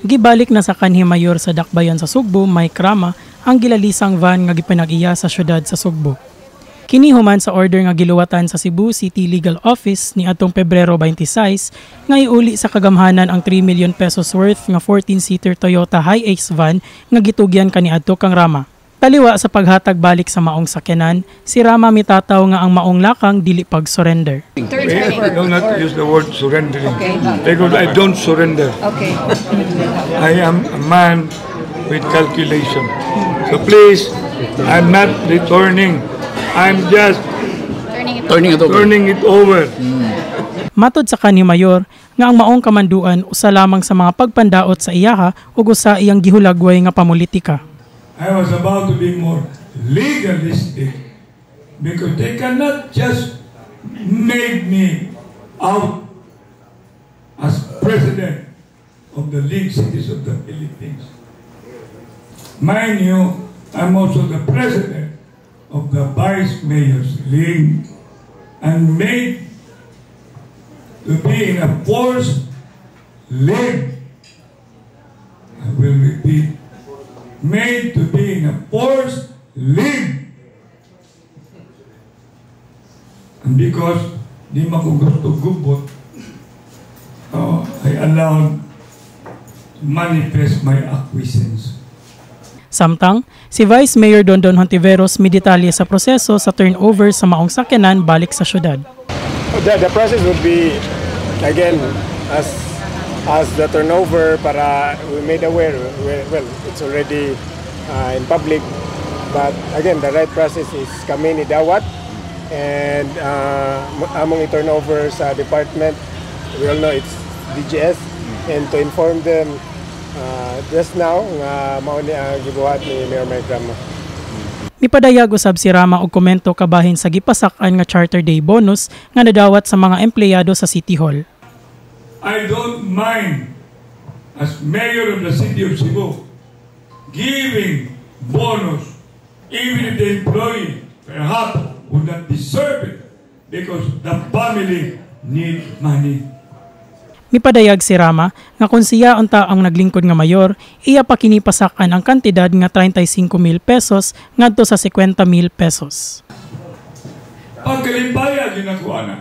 Gibalik na sa kanhi mayor sa Dakbayan sa Sugbo, Mike Rama, ang gilalisang van nga gipanag-iya sa syudad sa Sugbo. Kini human sa order nga giluwatan sa Cebu City Legal Office ni atong Pebrero 26 nga iuli sa kagamhanan ang 3 million pesos worth nga 14-seater Toyota Hiace van nga gitugyan kaniadto kang Rama. Taliwa sa paghatag balik sa maong sakyanan, si Rama mitataw nga ang maong lakang dili pag-surrender. I do not use the word surrendering because I don't surrender. I am a man with calculation. So please, I'm not returning. I'm just turning it over. Turning it over. Matod sa kanhi mayor nga ang maong kamanduan usa lamang sa mga pagpandaot sa iyaha ug usa iyang gihulagway nga pamulitika. I was about to be more legalistic because they cannot just make me out as president of the League Cities of the Philippines. Mind you, I'm also the president of the Vice Mayor's League and made to be in a forced league. I will repeat, made to be in a forced league. And because di man ko gusto gubot, I allowed to manifest my acquiescence. Samtang, si Vice Mayor Dondon Hontiveros midetalye sa proseso sa turnover sa maong sakyanan balik sa syudad. The process would be, again, as the turnover para we made aware, well, it's already in public, but again, the right process is kami ni dawat and among i-turnover sa department. We all know it's DGS, and to inform them just now nga mao ni ang gibuhat ni Mayor Mike Rama. Mipadayag usab si Rama og komento kabahin sa gipasak-an nga Charter Day bonus nga nadawat sa mga empleyado sa City Hall. I don't mind, as mayor of the city of Cebu, giving bonus even if the employee perhaps would not deserve it because the family need money. Mipadayag si Rama nga kung siya unta ang naglingkod nga mayor, iya pa kini pasak-an ang kantidad nga 35,000 pesos ngadto sa 50,000 pesos. Pagkalimpaya ginakuha na.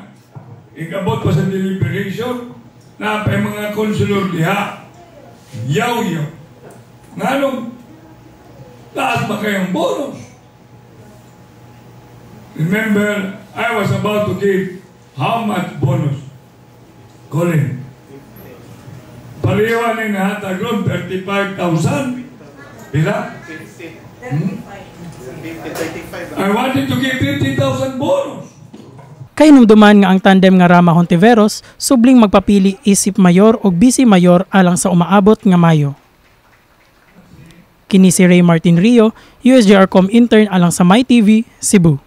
Ikabot pa sa deliberation, na pa mga konsulor diha, yaw-yaw. Nganong taas ba kayong bonus? Remember, I was about to give how much bonus? Colin. Pareho ni nahatag ron, 35,000. Pila? I wanted to give 50,000 bonus. Kahinumduman nga ang tandem nga Rama Hontiveros subling magpapili isip mayor o vice mayor alang sa umaabot nga Mayo. Kini si Ray Martin Rio, USJRCom intern alang sa MyTV, Cebu.